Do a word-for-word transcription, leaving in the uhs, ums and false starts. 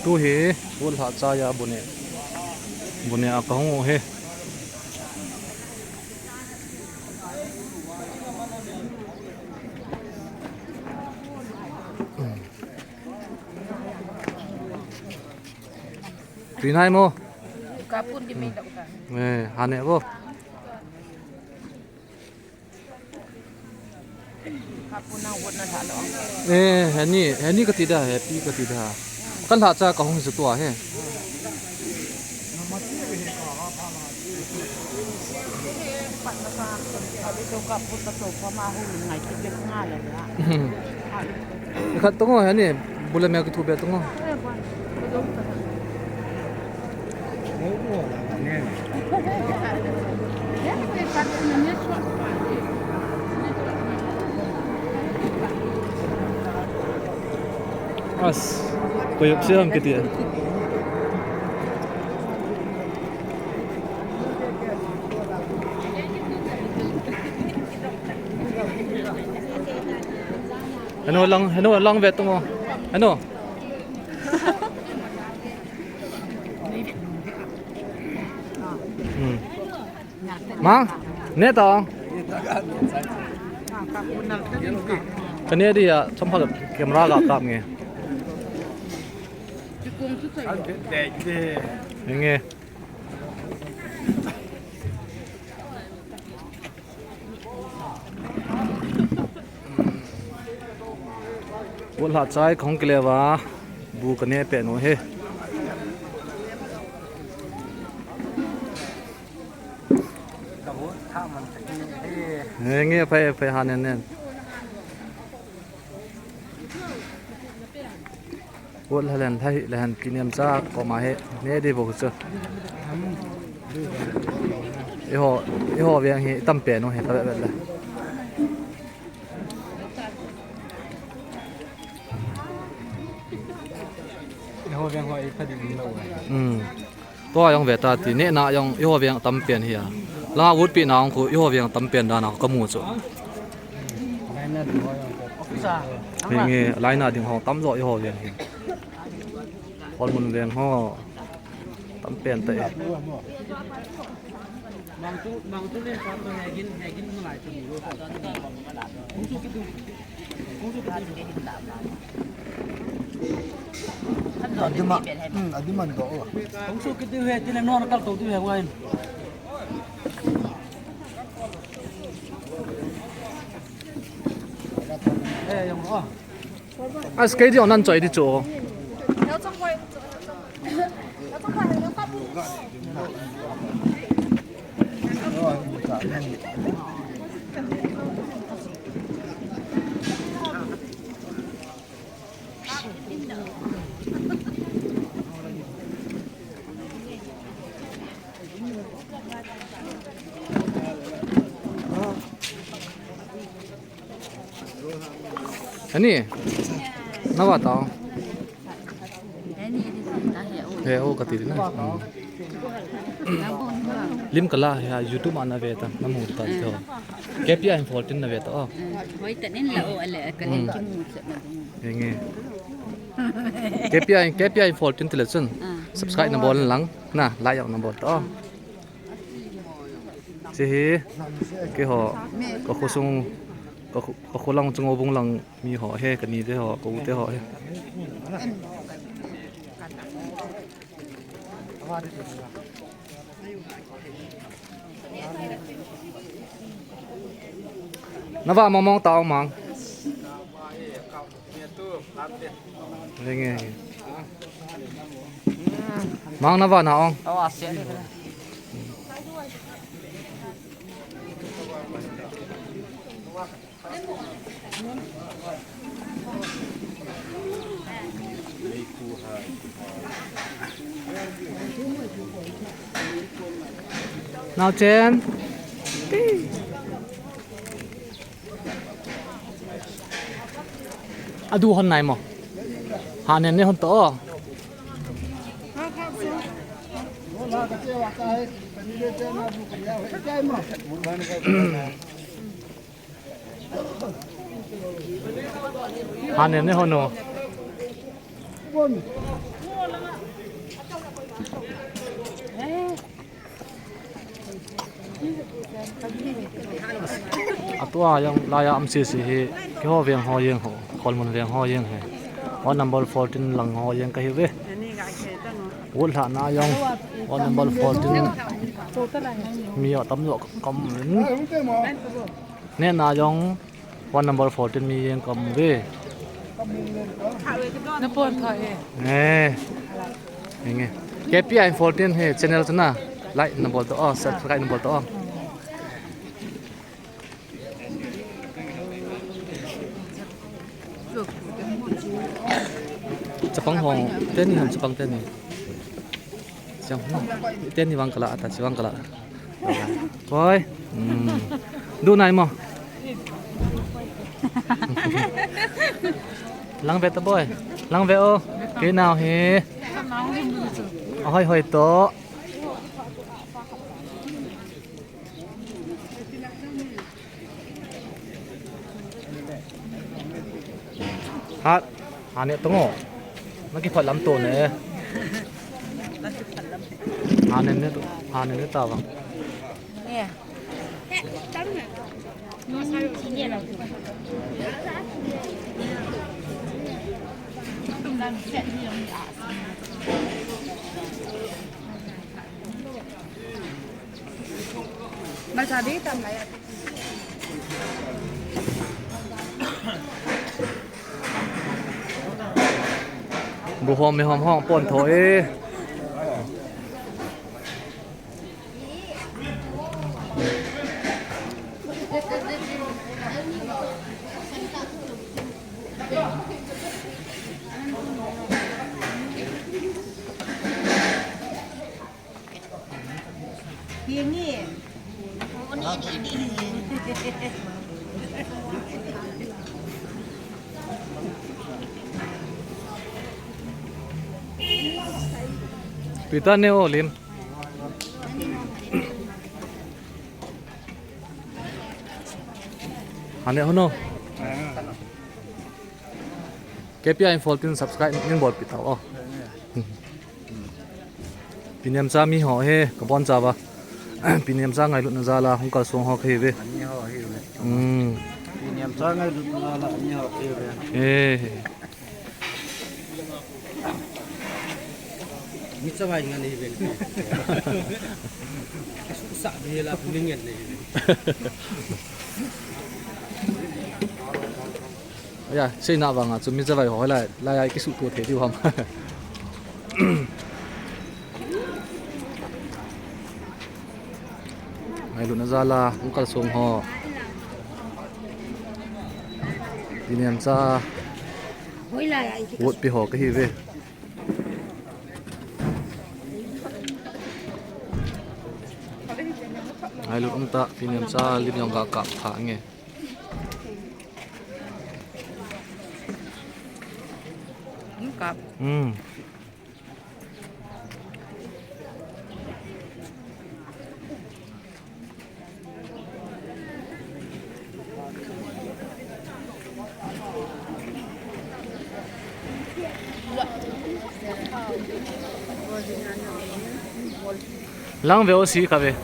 Tu hi, bu lhachai a bu ne. Bu ne a kahung u hi. Tui nai mo. Kapun di main dak ka. Eh, hane bo. Kapun nang wot na thalo. Eh, hani, hani kati da, happy kati da. Kan lhacha kahung hi tua he. Khat tungo, hani, bu le me kithu be tungo. As, koi up siam kiti. Heno lang, heno lang ve tungo. Heno. Hmm. Mang, ne ta. Kane dia, chomkhat camera ga kap nge. Nge. Bu lhachai kahung kile uva, bu kane peh nu hi. Nge, nge, phai, phai, ha, nen, nen. Ot lha len, lha hi, lha hen, kinem cha koma hi, ne di bo chu. Eiho, eiho veng hi, tam pen u hi, ka vet vet le. Eiho veng ho, ei pha ding lo. Hmm. Tua jong ve ta ti, nehna jong eiho veng tam pen hi a. Langa vutpina jong khu eiho veng tam pen dan a ka mu chu. Hinge, laina ding ho tam jo eiho veng hi. Holmun veng ho tam pen ta e. Adima, hmm, adima do. Hung su kiti he, tile non kal to tu he ngai. Eh, yang ah. As kei di onan choi di chu. Ani, na va tao. Ani, di ta he o. He o kati na. Hmm. Lim kala he, YouTube a na ve ta, na mu ta to. K P I in fourteen na ve ta o. Eh, hoi ta nin la o ale, ka len ki mu sa na dong. Nge. K P I, K P I fourteen tile chun. Ah. Subscribe na bol lang, na, like na bol ta o. Che hi, keiho, ka khosung, ka kho, ka kholang chung o bung lang mi ho he, ka ni te ho, ka u te ho he. Na va mong mong ta o mang. Nge. Mang na va na ong. Nao chen. Adu hon nai mo. Ha nen ne hon to. Ha nen ne hon o. Atua jong laiya um sese hi, keiho veng ho jeng ho, Kholmun veng ho jeng hi. Ward number fourteen lang ho jeng kahiuve. Ward lhahna jong, ward number fourteen mi atamjo ka um in. Nehna jong, ward number fourteen mi jeng ka um uve. Napon tho e. Eh. Henge. K P I fourteen hi channel chu na like nabol tao, subscribe nabol tao. Chapang hong, teni ham chapang teni. Chang, teni vang kala, ata chi vang kala. Koi. Hmm. Du nai mo. Lang ve ta boy. Lang ve o. Kei nao hi. Ahoi hoi to. Hat, hane tongo. Naki phat lam to ne. Hane ne to, hane ne ta vang. Masabi tam na ya. Bu hom me hom hong pon tho e. Peter ne o lim. Hane hono. K P I fourteen subscribe ning bol pi tao. Pi Nemcha mi ho hi, ka bon cha va. Pi Nemcha ngailutna jal a, hung kalsong ho kahi ve. Ani ho hi ve. Hmm. Pi Nemcha ngailutna jal a, ani ho hi ve. Eh. Mi cha vai ngan hi ve. Sa ve la, pu ning ngan hi ve. Aya, seina vanga chu mi chavai ho lai, lai ai kisuh to thei diu ham. Ngailutna jal a, hung kalsong ho. Pi Nemcha. Vote pi ho kahi ve. Ngailut um ta, Pi Nemcha lim jong ga kap tha nge. Kap. Hmm. Lang ve o si ka ve.